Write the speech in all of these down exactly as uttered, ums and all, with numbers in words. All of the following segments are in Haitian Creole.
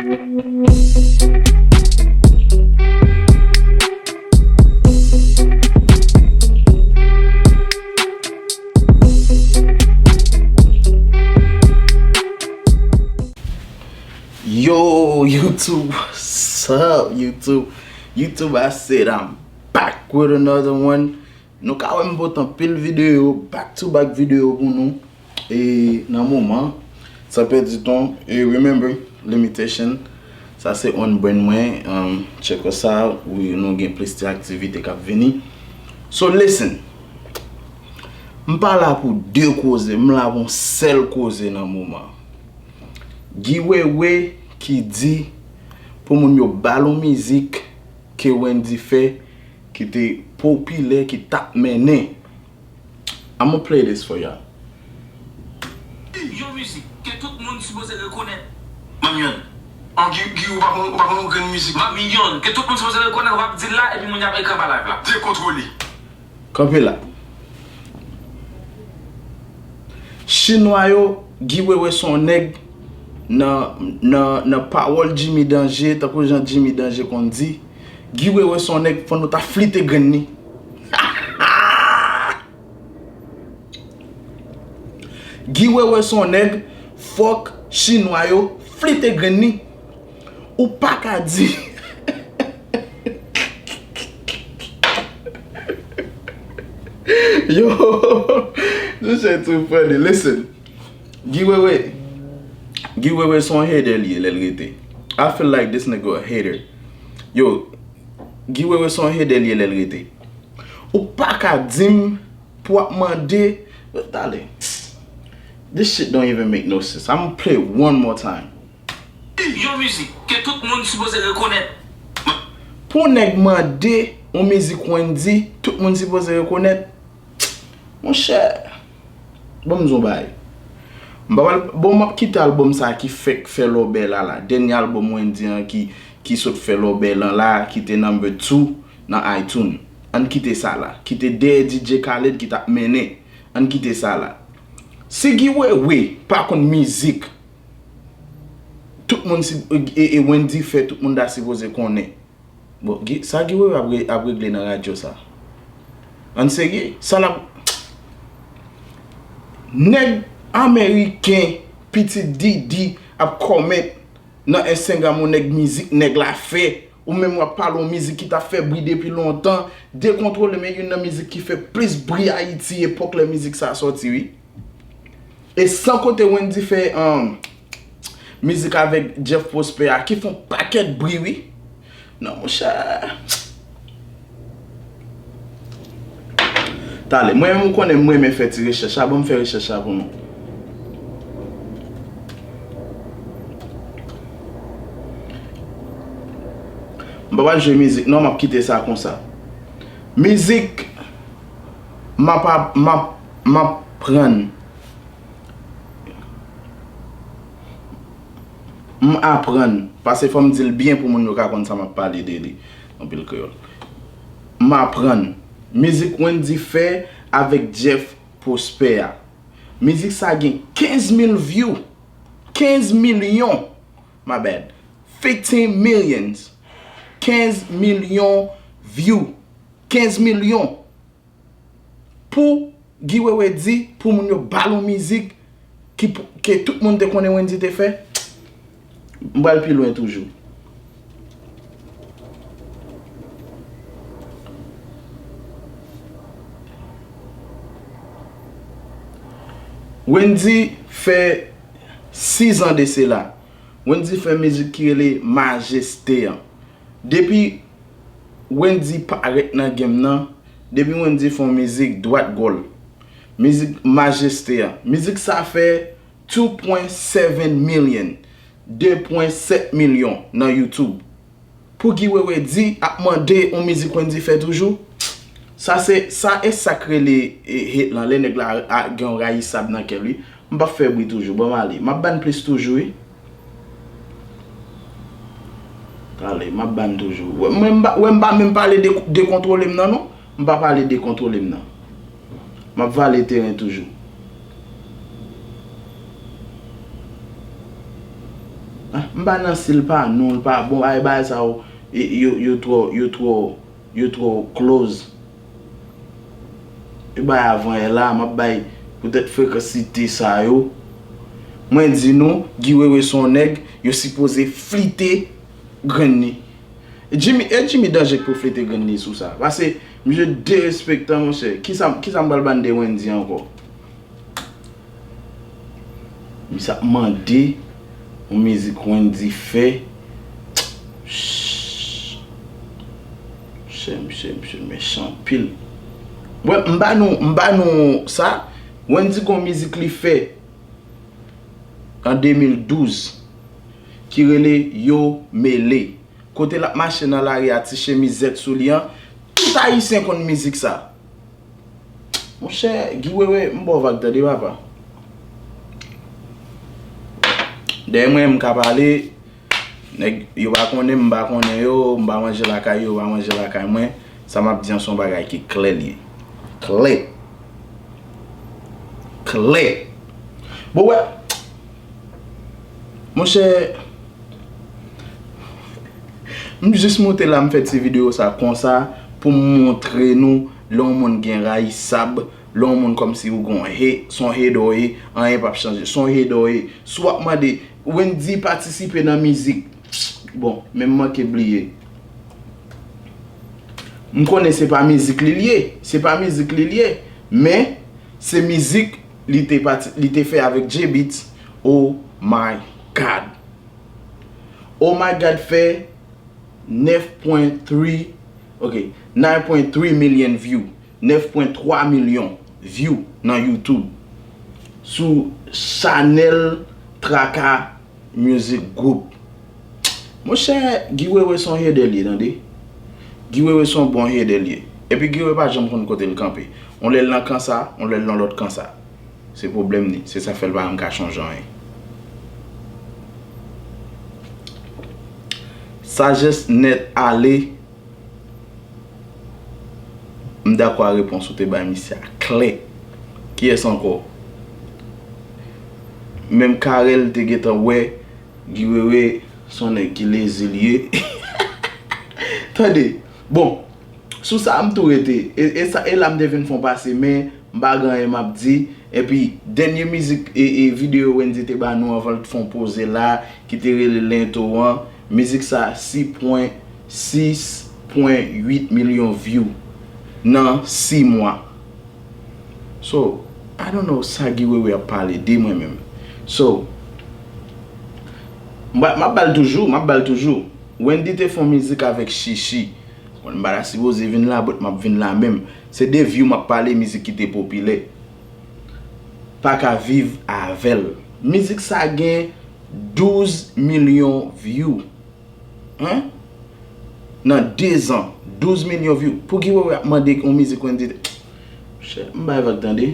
Yo, YouTube, what's up, YouTube? YouTube, I said I'm back with another one. Nou ka wè m pote anpil videyo, back to back videyo pou nou. E nan moman, san pèdi tan, e remember, limitation, sa se on brand mwen, um, check us out, wi, nou gen plis ti aktivite k ap vini. So listen, m pa la pou de koze, m la pou yon sèl koze nan moman. Guy Wewe ki di pou moun yo ba l yon mizik ke Wendyy fè ki te popilè, ki t ap mennen. I'ma play this for y'all. Yon mizik ke tout moun sipoze rekonèt. Manmi Yòn. An Guy, Guy, ou pa konn, ou pa konn yon grenn mizik. Manmi Yòn, ke tout moun sipoze rekonèt, w ap di l la, epi moun y ap ekran pa live la. Dekontwole. Kanpe la. Chinwa yo, Guy Wewe se yon nèg nan, nan, nan pawòl Jimmy Danger, tankou jan Jimmy Danger konn di, Guy Wewe se yon nèg fò nou ta flite grenn li. Guy Wewe se yon nèg, fòk Chinwa yo flite grenn li. Ou pa ka di. Yo, this shit too funny. Listen. Guy Wewe. Guy Wewe se yon hater li ye lè l rete. I feel like this nigga a hater. Yo, Guy Wewe se yon hater li ye lè l rete. Ou pa ka di m pou w ap mande. Tale. This shit don't even make no sense. I'ma play one more time. Yon mizik ke tout moun sipoze rekonèt. Pou nèg mande yon mizik Wendyy, tout moun sipoze rekonèt. Monchè, ban m di w yon bagay. M pa pral, bon, m ap kite albòm sa ki fèk fè lòbèy la la. Dènye albòm Wendyy an ki, ki sot fè lòbèy lan la, ki te number two nan iTunes. Ann kite sa la. Ki te dèyè D J Khaled ki t ap mennen. Ann kite sa la. Si Guy Wewe pa konn mizik, tout moun si, e, e Wendyy fè, tout moun ta sipoze konnen. Bon, Guy, sa Guy Wewe ap re-, ap regle nan radyo sa? Ann serye? Sa l ap, nèg ameriken, pitit Didi, ap comment nan Instagram yon nèg mizik nèg la fè, ou menm w ap pale yon mizik ki t ap fè bri depi lontan, Dekontwole, men youn nan mizik ki fè plis bri Ayiti epòk lè mizik sa sòti, wi. E san konte Wendyy fè, um, mizik avèk Jeff Prosper a, ki fè yon pakèt bri, wi. Non, monchè. Tale, mwen menm ou konnen mwen renmen fè ti rechèch la, ban m fè rechèch la pou nou. M pa pral jwe mizik, non, m ap kite sa konsa. Mizik, m ap, m ap, m ap prann. M aprann, paske fò m di l byen pou moun yo ka konn sa m ap pale de li. Anpil kreyòl. M aprann. Mizik Wendyy fè avèk Jeff Prosper a. Mizik sa gen kenz mil view. Kenz milyon. My bad. Fifteen millions. Kenz milyon view. Kenz milyon. Pou Guy Wewe di, pou moun yo ba l yon mizik ki pou, ke tout moun te konnen Wendyy te fè, m pral pi lwen toujou. Wendyy fè sis an de sela. Wendyy fè mizik ki rele Majeste an. Depi Wendyy parèt nan game nan, depi Wendyy fè yon mizik dwat gòl. Mizik Majeste a. Mizik sa fè two point seven million, de pwen sèt milyon nan YouTube. Pou Guy Wewe di ap mande yon mizik Wendyy fè toujou. Sa se, sa e sa k rele, e, hate lan. Lè nèg la a, gen yon rayisab nan kè l, wi. M p ap fè bri toujou. Ban m ale. M ap ban plis toujou, wi. Tale, m ap ban toujou. Wè, mwen m pa, wè, m pa menm pale de, dekontwole m nan, non. M pa pale dekontwole m nan. M ap vale teren toujou. Ah, M pa nan si l pa non, l pa bon, ay bagay sa yo, e, yo, yo twò, yo twò, yo twò close. E bagay avan yè la, m ap bay poutèt frekansite sa yo. Mwen di nou, Guy Wewe se yon nèg, yo sipoze flite grenn li. Jimmy, e Jimmy Danje k pou flite grenn li sou sa. Pase, misye derespektan, monchè. Kisa, kisa m pral ban de Wendy ankò? Misye ap mande yon mizik Wendy fè. Chè, misye, misye mechan anpil. Bon, m ba nou, m ba nou sa. Wendy gon mizik li fè an de mil douz ki rele Yo Mele. Kote l ap mache nan lari a, ti chemiz zèt sou li an, tout Ayisyen konn mizik sa. Monchè, Guy Wewe, m ba w vag tande, papa. Dèyè mwen, m ka pale, nèg, yo pa konnen m, m pa konnen yo, m pa manje lakay yo, yo pa manje lakay mwen. Sa m ap di an se yon bagay ki klè l ye. Klè. Klè. Bon, wè. Monchè, m jis moute la, m fè ti videyo sa konsa pou m montre nou lè yon moun gen rayisab, lè yon moun kòmsi ou gon he, se yon hater w ye, anyen p ap chanje, se yon hater w ye. Si w ap mande, Wendy patisipe nan mizik. Bon, men m manke bliye. M konnen se pa mizik li l ye, se pa mizik li l ye, men se mizik li te pati, li te fè avèk J-Beatz. Oh my God. Oh my God fè nèf pwen three, ok, nine point three million view, nèf pwen twa milyon view nan YouTube sou chanèl Traka Music Group. Monchè, Guy Wewe se yon hater l ye, tande. Guy Wewe se yon bon hater l ye. Epi Guy Wewe pa janm konn kote l kanpe. On lè l nan kan sa, on lè l nan lòt kan sa. Se pwoblèm li, se sa k fè l pa janm ka chonje anyen. Sajès nèt ale. M dakò a repons ou te bay misye a klè. Kiyès ankò? Menm Carel te gentan wè Guy Wewe se yon nèg ki lezi l ye. Tande, bon, sou sa m tou rete. E, e, sa, e la m te vin fè yon pase, men m pa gen anyen m ap di. Epi, dènye mizik e, e videyo Wendy te ba nou anvan l t fè yon poze la, ki te rele Lento an, mizik sa sis pwen, sis pwen uit milyon view nan sis mwa. So, I don't know sa Guy Wewe ap pale de mwen menm. So, m ap, m ap ba l toujou, m ap ba l toujou. Wendy te fè yon mizik avèk Chichi. Bon, m pa ta sipoze vin la, but m ap vin la menm. Se de view m ap pale, mizik ki te popilè. Pa ka viv avè l. Mizik sa gen douz milyon view. Hein? Nan de zan, douz milyon view. Pou Guy Wewe ap mande yon mizik Wendy te. Monchè, m bay vag tande.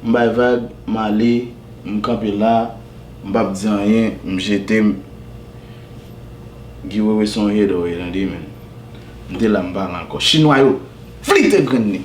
M bay vag, m ale, m kanpe la, m p ap di anyen, m jete m. Guy Wewe se yon hater w ye, tande, men. M te la, m pa la ankò. Chinwa yo, flite grenn li.